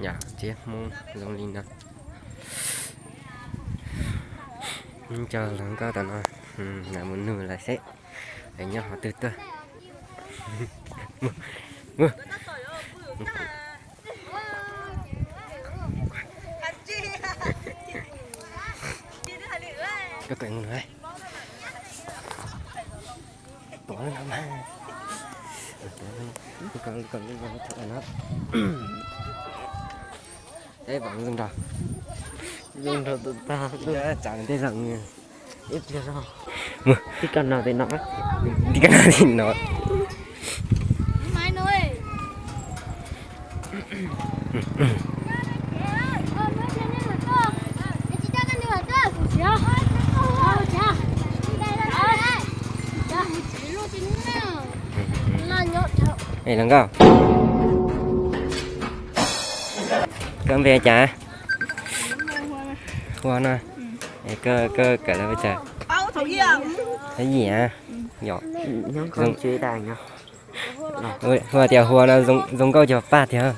Yog txiv Hmoob zoo li no. Coj hluas nkauj tom no, mus nug lawv seb lawv nyob qhov twg tuaj. Koj kawm mus no. Tuav no mas. Tuav no. Koj kawm no. Eb, vam zoo nraug. Zoo nraug tag tag. Tsam tej zaum ib pliag tib koj no tim no. Tib koj no tim no. Es hluas nkauj, koj npe cas? Hua no. Koj kawm lawv pes tsawg? Thib yim. Yog, hua tias Hua no zoo nkauj cov paj tiag.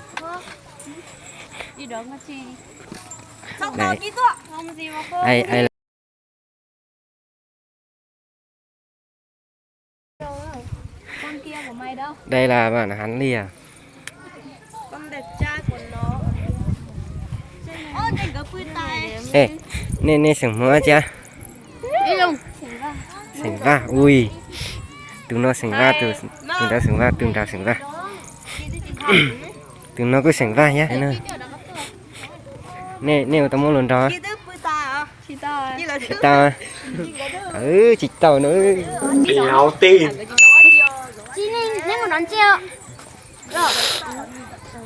Đây là bạn Hán Lìa. Ê, nej, nej xeem Hmoob dab tsi? Xeem Vaj, ui. Tus no xeem Vaj, tus, tus nrad xeem Vaj, tus nrad xeem Vaj. Tus no kuj xeem Vaj thiab. Nej, nej ua tau muaj hluas nraug? Tsis tau. Tsis tau no.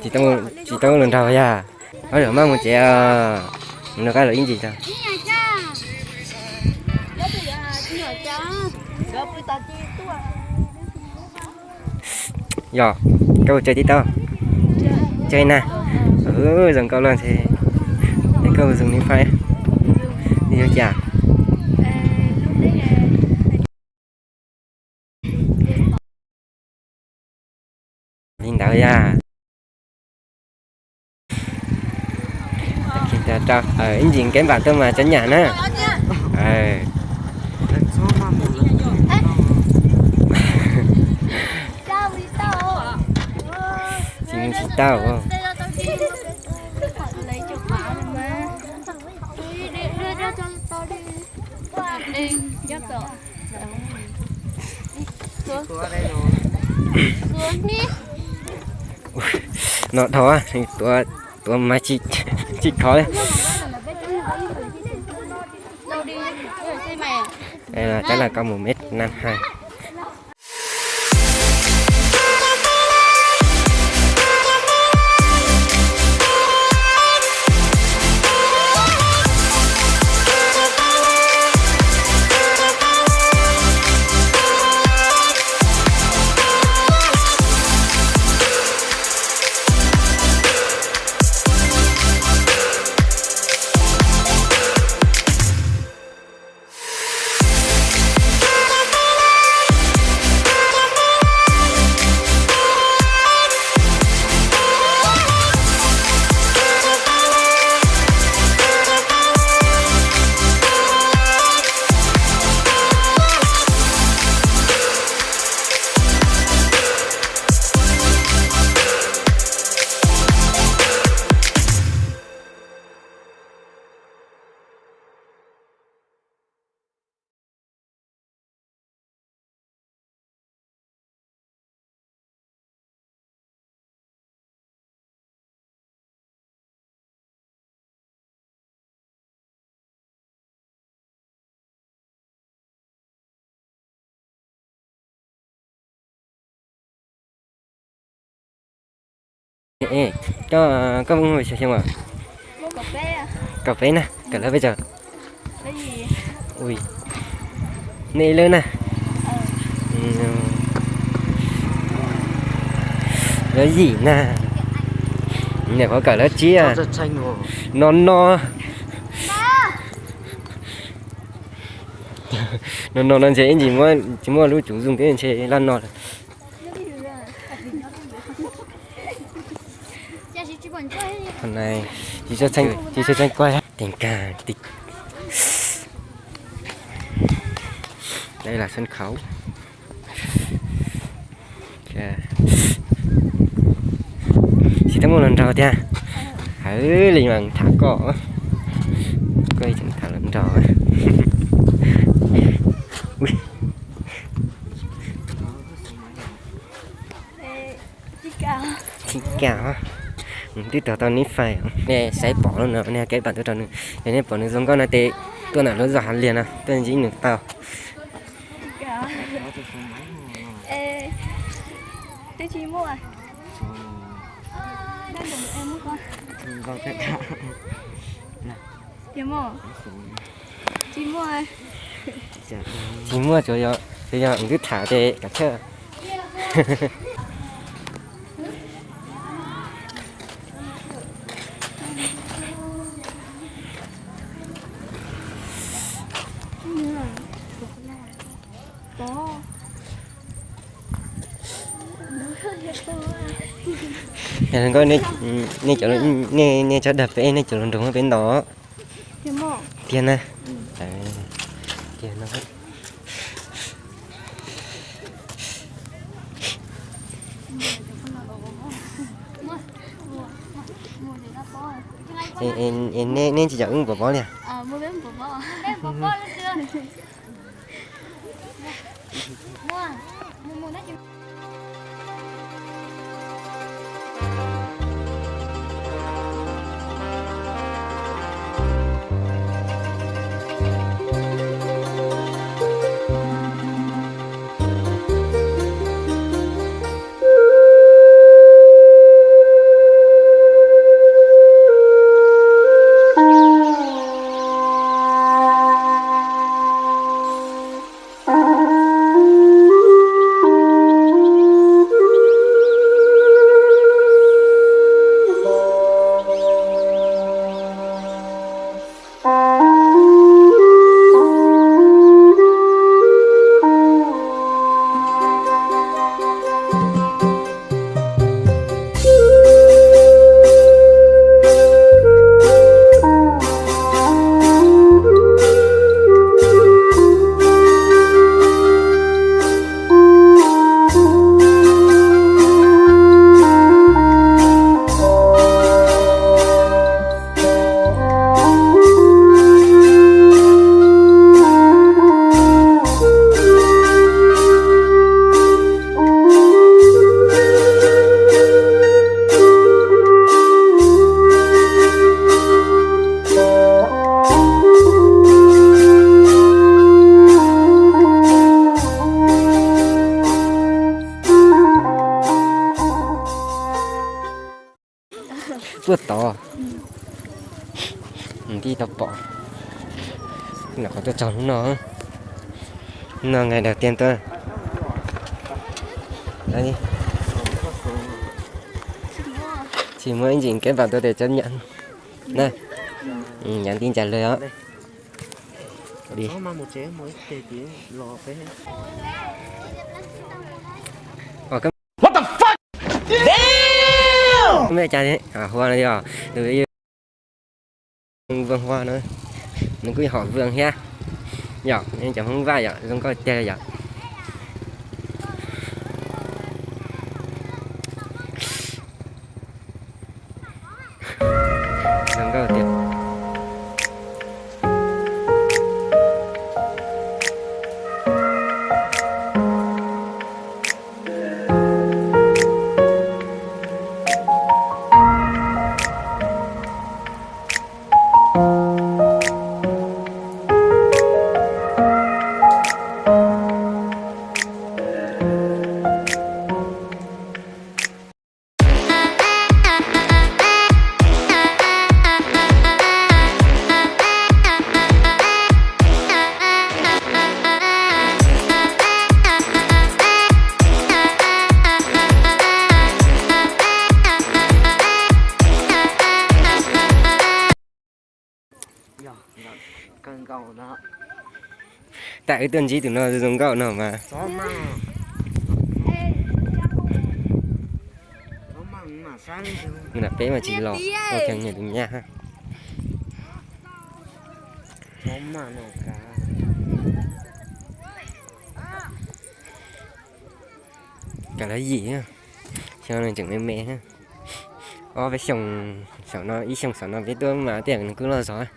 Tsis tau muaj hluas nraug yog. Ob lawm maj mus tsev, nrog koj lawv ib ntsis tau. Yog, koj puas chơi TikTok? Chơi na. Zoo nkauj luaj ntshe. Koj puas dùng điện thoại? Yuav cas? Li ntawd yog. Ib ntsis kev npam tuaj mas cov nyam na. Tsis mus tsis tau. No dhau, tuav, tuav mas tsis khov li. Đây là, chắc là con mèo mết năm hai. Ê, koj, koj muaj xyoo xyoo os? Kaum peb na, kawm lawv pes tsawg? Ui, nej ib lub na. Lawv yim na. Nyuam qhuav kawm lawv tsib. No no. No no no ntshe ib ntsis tsis muaj lub tsuv zoom thiab ntshe laj no lawm. Hôm nay chị cho Xanh, chị cho Xanh quay tình cảm. Đây là sân khấu. Tsis tau muaj hluas nraug thiab. Hawv li mas tham koj, koj tseem tham hluas nraug. Tsis kam, twb tau tau nib fais. Nej saib pom lawm no, nej kev pam tuaj rau nws, yog nej pom nws zoo nkauj no ces tuaj ntawm lub zos Hav Liag no tuaj ntsib nws tau. Tsis muaj, tsuas yog, tsuas yog twb tham ces kav chawj. Yog li ko, nej cov, nej, nej cov dag peb, nej cov hluas nraug muab peb ntaus tiag na. Tiag no. Nej tsis cov wb pov pob li. Tuaj tod, tij tau pom, nyuam qhuav tuaj txog hnub no, hnub no ngày đầu tiên tuaj. Tsis muaj ib ntsis kev pam tuaj tes cov nyav na, nyav tij ncas lawm os. What the fuck? Damn! Hua no yog nws Vwm Hua no, nws kuj yog hom Vwm thiab. Yog nej cov Hmoob Vaj yom, zoo nkauj tiag yom. Zoo nkauj tiag. Tam wb tuaj ntsib tus no zoo nkauj no mas. Nram peb mas tsis los, ua kiag niam tus nyab. Kav lawv yim, xyoo no tseem me me. Ob peb xyoos saum no, ib xyoos saum no peb tuaj mas tej zaum nws kuj loj zog.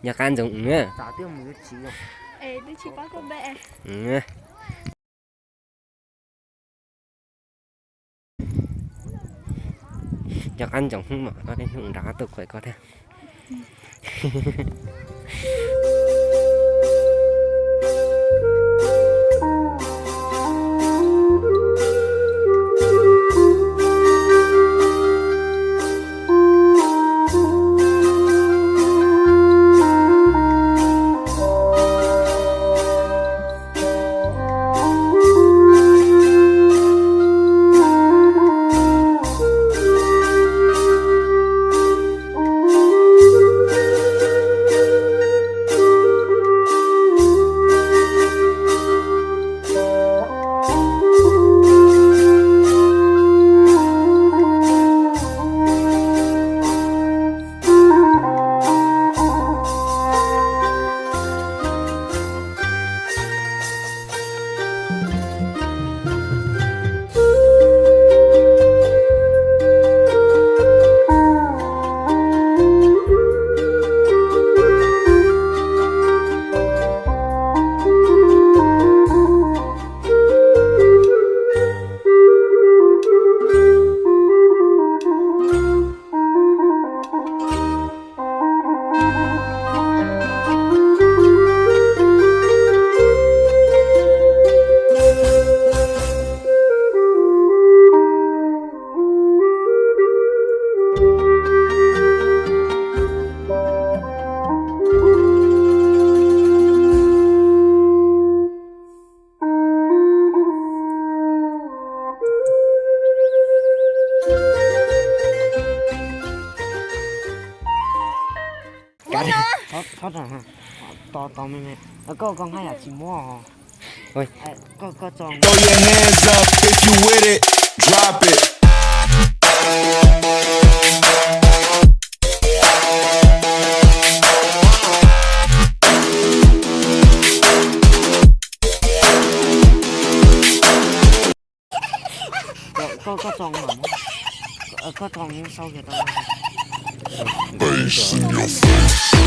Nco qab ntsoov na. Nco qab ntsoov hnub mam ob peb hnub nrad tuaj kuaj koj thiab. Thov, thov, to, to me me. Koj, koj nqa yam tsis muab. Throw your hands up if you with it, drop it. Koj, koj tso, koj tso sau kiag tau. Bass in your face.